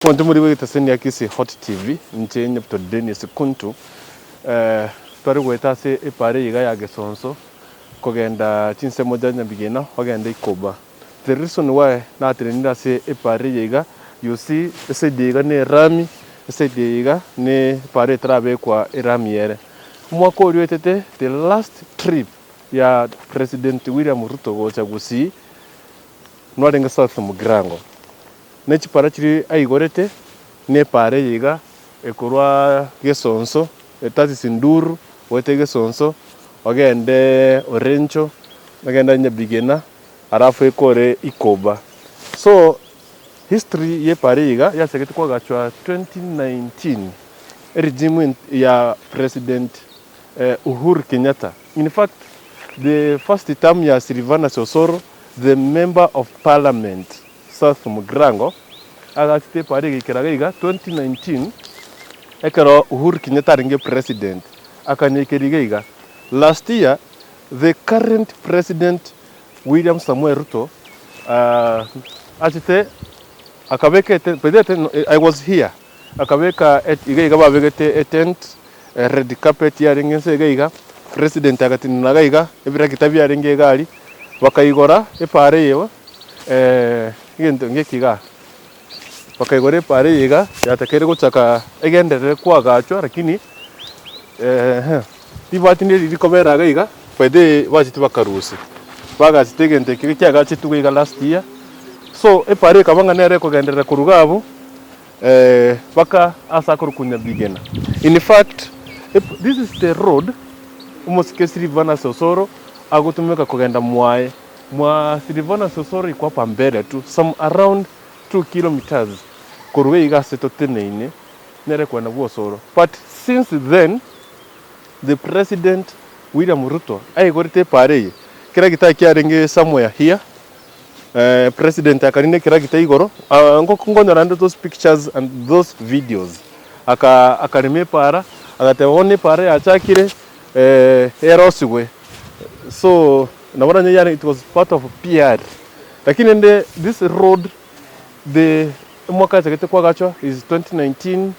Monto mori bw'egeteseni ya Kisii Hot TV, inche Nyabuto Dennis Kuntu, tware goeta ase epara eye iga ya Gesonso kogenda chinsemo chia Nyabigena ogende Ikoba. The reason why natenenire ase epara eye iga, you see eside eye iga ne erami, eside eye iga ne epara etarabekwa erami ere. Omwaka oria oetete the last trip ya President William Ruto gocha Gusii nwarenge South Mugirango. Ne chipara chiria aigorete, na epaara eye iga ekorwa gesonso, that is Nduru, goeta egesonso, ogende Orencho, ogende Nyabigena, alafu ekore Ikoba. So, history ya epaara eye iga yachagete koagachwa 2019, eregime ya President Uhuru Kenyatta. In fact, the first term ya Silvanus Osoro, the member of parliament, South Mugirango, agachete epara egeikera iga iga 2019 ekero Uhuru Kenyatta arenge president akanyeikeria iga iga. Last year the current president William Samoei Ruto achete akabeka etent, by the way I was here, akabeka iga iga babegete etent red carpet yarenge inse iga iga, president agatenena iga iga, ebirakita biarenge iga aria, bakaigora epara eye. Egento ngeki igaa, bakaigora epaara eye iga, yatakeire gochaka egenderere koagachwa lakini ribati ndiri rikobera iga iga, by the way bachete bakarusia, bagachete egento eke kiagachetwe iga last year, so epaara ekaba ng'a nere ekogenderera korwa iga abwo mpaka ase akorokwa Nyabigena. In fact, this is the road omosike Silvanus Osoro agotumeka kogenda mwaye. Mwa Silvanus Osoro iko hapa mbele tu some around 2 kilometres korwa iga ase toteneine nere kwenda bwa Osoro but since then the president William Ruto aigorete epara eye kera getae kiarenge somewhere here president akarina ekeragita igoro nkonyora ande those pictures and those videos aka akarema epara agateba bono epara yachakire erosigwe so Nabo nonye yaani it was part of PR lakini rende this road the omwaka yachagete koagachwa is 2019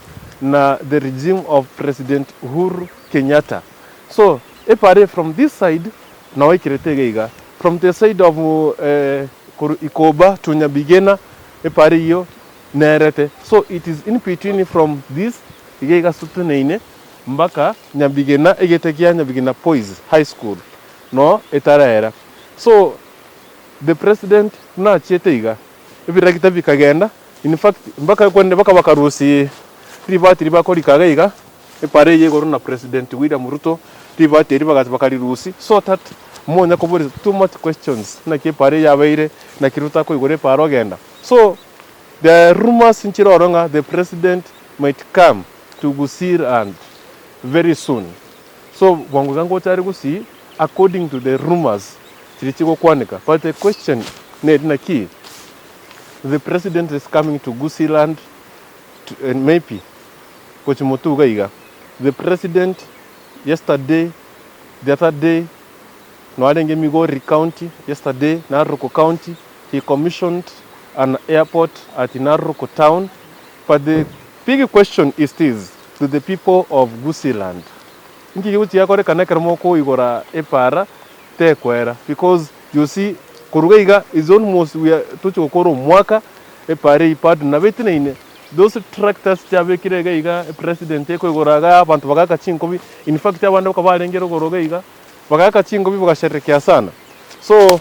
na the regime of President Uhuru Kenyatta so epare from this side nao ekerete iga iga from the side of korwa Ikoba to Nyabigena epare eyio nerete so it is in between from this iga iga ase toteneine mpaka Nyabigena egete kia Nyabigena Boys High School. No etaraera. So the president buna achiete iga, ebiregita bikagenda, in fact mpaka kende mpaka bakarusia ribati riria bakorika iga iga, epara eye igoro na president William Ruto, ribati erio bagacha bakarirusia so that monya koboria too much questions naki epara eye yabeire, naki Ruto akoigora epara ogenda. So the rumours nchire ororo ng'a the president might come to Gusii land very soon. So bwango iga ngocha are gusii according to the rumours chiria chigokwaneka but the question neri naki the president is coming to Gusii land to and maybe gochi motwe iga iga the president yesterday the other day narenge Migori county yesterday Narok county he commissioned an airport at Narok town but the big question is this to the people of Gusii land Inki gegochia gokorekana ekero mokoigora epaara tekoera because you see korwa iga is almost we are tochi gokora omwaka epaara eyio bado nabo eteneine those tractors chiabekire iga iga epresident ekoigora iga abanto bagaaka chinkobi in fact abande boka barenge rogoro iga iga bagaaka chinkobi bagasherekea sana so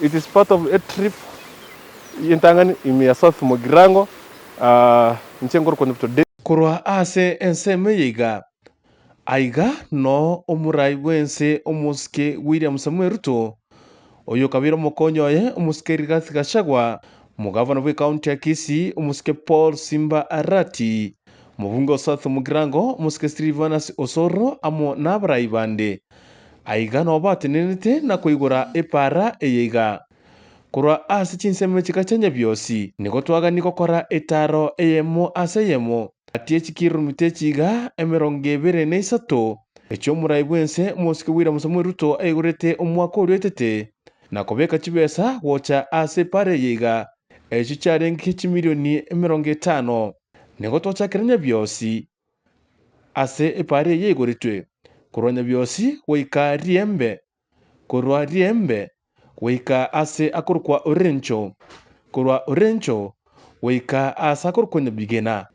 it is part of a trip entang'ani ime ya South Mugirango inche nkorokwa Nyabuto. Korwa ase ensemo eye iga, Aiga noo omorai bw'ense omosike William Samoei Ruto, oyokabeire omokonyi oye omosike Rigathi Gachagua, omogavana bw'ecounty ya Kisii omosike Paul Simba Arati, omobunge o South Mugirango omosike Silvanus Osoro amo nabarai bande. Aiga noo batenenete na koigora epaara eye iga. Korwa ase chinsemo chika chia Nyabiosi nigo twagani gokora etaaro eyemo ase eyemo, gati ye chikiromita echi iga 23, echi'omorai bw'ense omosike William Samoei Ruto aigorete omwaka oria oetete, na kobeka chibesa gocha ase epara eye iga. Echio chiarenge chimilioni 50. Nigo twachakire Nyabiosi ase epaara eye eigoretwe, korwa Nyabiosi goika Riembe, korwa Riembe goika ase akorokwa Orencho, korwa Orencho goika aase akorokwa Nyabigena.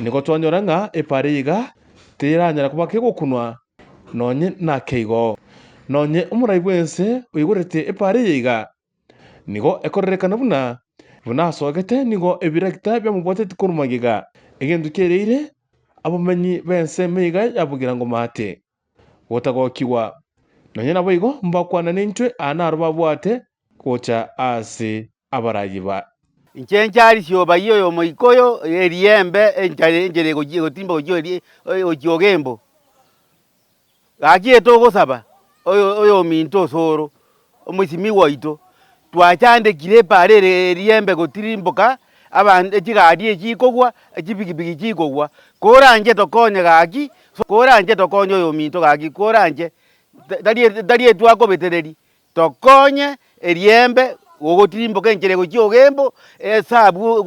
Nigo twanyora ng'a epaara eye iga teranyara koba kegokunwa nonye nake igo. Nonye omorai bw'ense oigorete epaara eye iga, Nigo ekororekana buna buna asogete nigo ebiregita biamobwateti korwa magega, egento kiereire abamenyi b'ensemo iga ya bogirango maate gotagokigwa. Nonya naboigo mbakwana nintwe aa naro babwate gocha ase abarayi ba. Inche nchaarisie obayie oyo omoika oyo eriembe enchara enchera egochia egotimba gochia erie gochia ogembo. Gaki etogosaba oyo oyominto osoro, omoisimigwa oito, twachandekire epaara ere eriembe gotirimboka, aban chigari echi chikogwa, chipikipiki chikogwa, koranche tokonye gaki, koranche tokonye oyominto gaki koranche, tari tari etwakobetereri, Tokonye eriembe gogotirimboka enchera egochia ogembo, esabu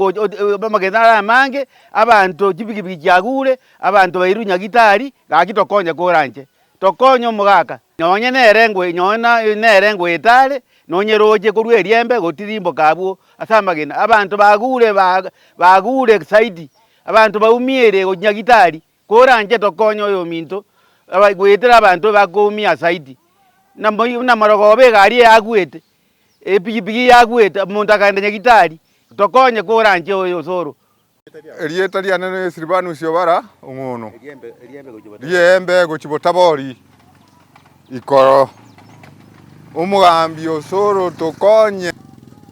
amagena are amange, abanto chipikipiki chiagure, abanto bairwe nyagitari, gaki tokonye koranche. Tokonye omogaka, nonye nere ngwe nonye na nere ngoetare, nonye roche korwa eriembe gotirimboka abwo ase amagena. Abanto bagure ba bagure zaidi, abanto baumiire gochia nyagitari, Koranche tokonye oyominto, goetera abanto bakoumia zaidi, buna morogoba egari eyagwete, epikipiki yagwete, omonto akaenda nyagitari, tokonye koranche oyo osoro. Erieta riane ne Silvanus Obara Ong'ono, riembe gochia Botabori ikoro. Omogambi Osoro tokonye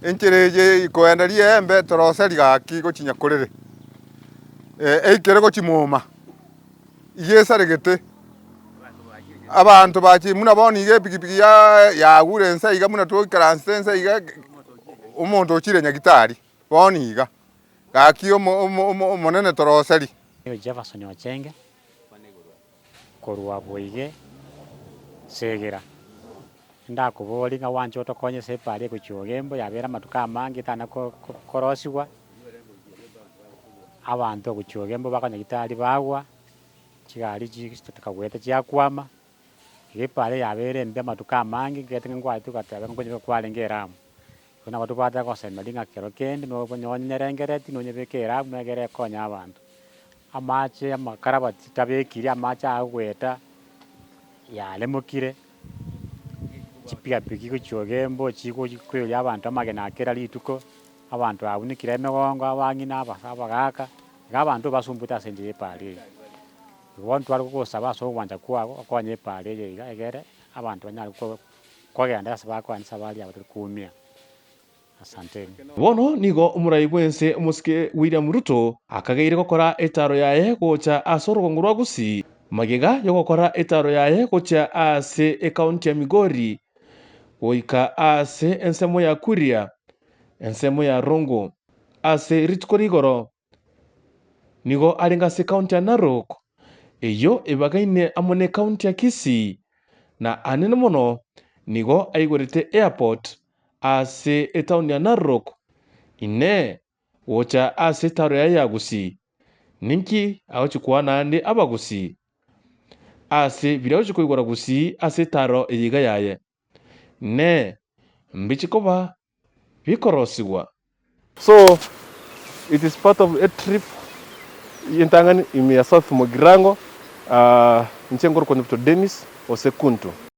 enchera eye ekoenda riembe toroseri gaki gochia Nyakorere. Eikere gochia moma, iga esaregete, abanto bachire buna bono iga epikipiki yagure ense iga buna toikaransete ense iga, omonto ochire nyagitari bono iga, gaki omonene toroseri. Jefferson Ochenge, korwa Boige, Segera. Ndakoborie ng'a gwancha otokonye ase epaara egochia Ogembo yabeire amatuko amange etana korosigwa, abanto gochia Ogembo bakonyagitari bagwa, chigari chikagwete chiakwama, iga epaara yabeire embe amatuko amange nkegete ng'a ngware togateba ng'a nkonye kwarenge eramu. Igo nabo tobwate gosemeria ng'a kero kende nobo nonyerengereti nonyebeke eramu egere ekonye abanto. Amache amakarabati tabekiri amache agoeta yaremokire, chipikapiki gochia ogembo chigochi koiyoria abanto amagena kera rituko, abanto babunikire emegongo abang'ina abagaka, iga abanto basumbute ase enchera ya epaara eye. Igo bono tware gogosaba ase ogwancha kwago okonye epaara eye iga egere abanto banyare kogenda ase bakoenda esabari yabo tori koumia. Asanteni. Bono nigo omorai bw'ense omosike William Ruto akageire gokora etaaro yaye gocha ase orogongo rwa Gusii magega yogokora etaaro yaye gochia ase ekaunti ya Migori goika ase ensemo ya Kuria ensemo ya Rongo ase rituko rigoro Nigo arenge ase ekaunti ya Narok, eyio ebagaine amo n'ekaunti ya Kisii, na anene mono nigo aigorete airport ase etaoni ya Narok. Inee! Gocha ase etaro yaye ya Gusii, ninki agochia koa naende Abagusii? Ase biria agochia koigora Gusii ase etaro eye iga yaye, Inee! Mbichi koba bikorosigwa. So it is part of a trip entang'ani ime ya South Mugirango, inche nkorokwa Nyabuto Dennis ose Kuntu.